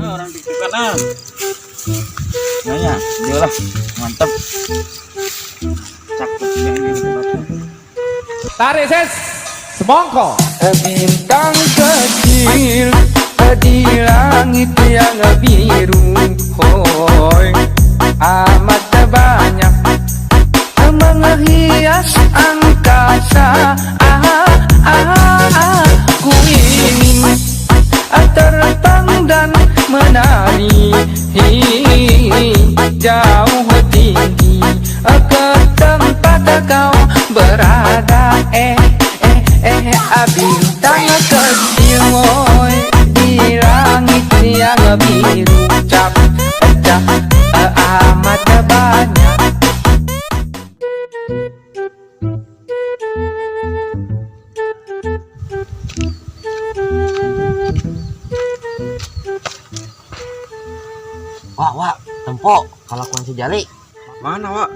Orang TikTokan ah. Nanya, dia lah, mantap. Cakep juga ini tempatnya. Tarik ses semongko. Bintang kecil di langit yang biru, hoi, amat banyak menghias angkasa. Ah, ah, aku ingin terbang dan menari jauh tinggi ke tempat kau berada. Eh eh eh, ah, bintang kecil, oi, di langit yang biru, cap cap amat banyak. Wah, wah, tempo kalakuan si Jali. Mana, Wak?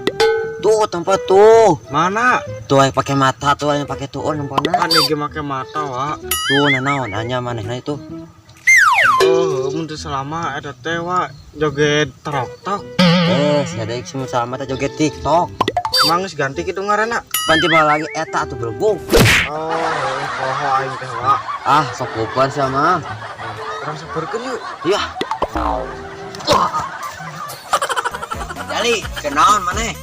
Tuh, tempo tuh. Mana? Tuh yang pakai mata, tuh yang pakai tuh nempona. Kan ge make mata, Wak. Tuh nanaon hanya manehna itu. Oh, mun teu selama eta teh, Wak, joget TikTok. Eh, si ada semua sama teh joget TikTok. Emang geus ganti kitu ngaranna? Panti lagi eta atuh belgung. Oh, poho aing teh, Wak. Ah, sok lupa sama. Urang saperkeun yuk. Iya. Jali, kenaon maneh?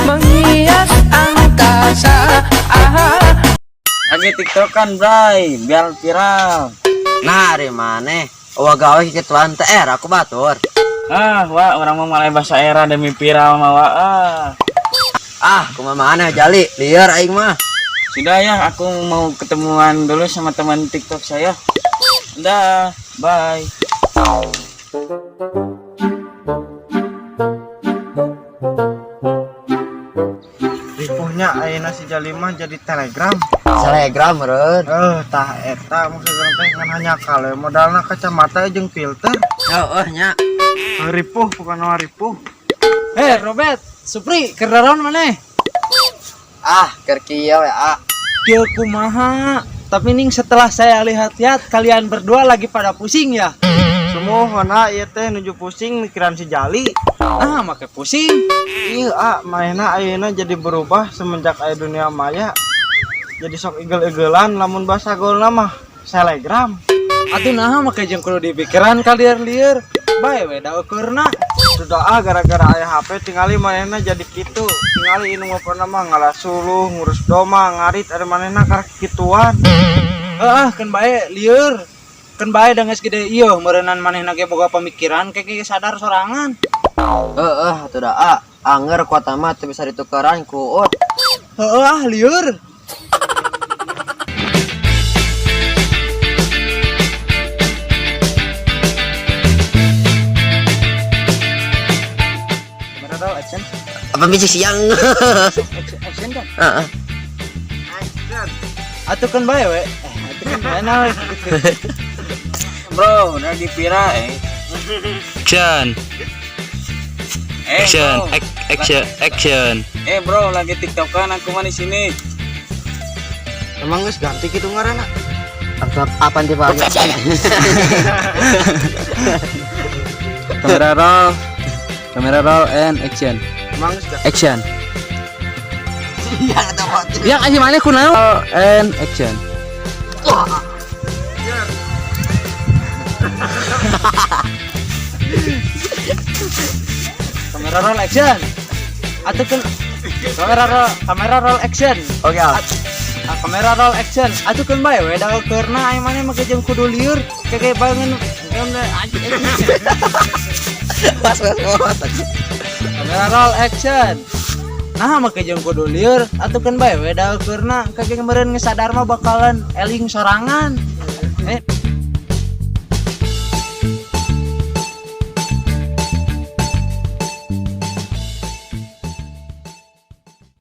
Menghias angkasa, ah. Lagi TikTokan, Bray, biar viral. Nah, ari maneh. Wah, gawe kituan teh aku batur. Ah, Wak, orang mau mulai bahasa era demi viral mah, Wak. Ah. Ah, kumaha maneh Jali, liar aing mah. Sudah ya, aku mau ketemuan dulu sama teman TikTok saya. Udah, bye. Ripuhnya ayeuna si Jali mah jadi Telegram. Telegram meureun. Eh, tah eta maksudna teh ngan hanya kalau modalna kacamata jeung filter. Heeh nya. Ripuh bukan mah ripuh. Eh, Robert, Supri, keur maneh? Ah, keur kieu we, ah. Kieu kumaha? Tapi ning setelah saya lihat-lihat kalian berdua lagi pada pusing ya. Sumuhun ieu teh nuju pusing mikiran si Jali. Ah, make pusing. Iya, ah, manehna ayeuna jadi berubah semenjak aya dunia maya. Jadi sok igel-igelan lamun bahasa gaulna mah selegram. Atuh naha make jeung kudu dipikiran kalian lieur. Bae we da ukurna. Sudah ah, gara-gara aya HP tingali manehna jadi kitu. Tingali indung bapana mah ngala suluh, ngurus doma, ngarit ada manehna karek kituan. Heeh, keun bae lieur. Keun bae da geus gede ieu meureunnan manehna ge boga pemikiran kayak sadar sorangan. Heeh, atuh da ah. Anger kuota mah teu bisa ditukeran ku ut. Heeh ah, lieur. Kamera roll action. Apa bisa siang? Action kan? Heeh. Atuh keun bae we. Eh, atuh keun bae nah. Bro, lagi viral eh. Action, Eh, action, bro. Action, action. Eh, bro, lagi TikTokan aku mah di sini. Emang geus ganti kitu ngaranna? Apa apa tipe lagi? Kamera roll, kamera roll and action. Emang geus ganti. Action. Iya, eta mah. Yang aja mana kunaon? Roll and action. Kamera roll action. Atuh keun kamera roll action. Oke, ah. Ah, kamera roll action. Atuh keun bae we da ukurna aya maneh make jeung kudu lieur keke bangun. Pas pas pas. Kamera roll action. Nah, make jeung kudu lieur atuh keun bae we da ukurna keke meureun geus sadar mah bakalan eling sorangan.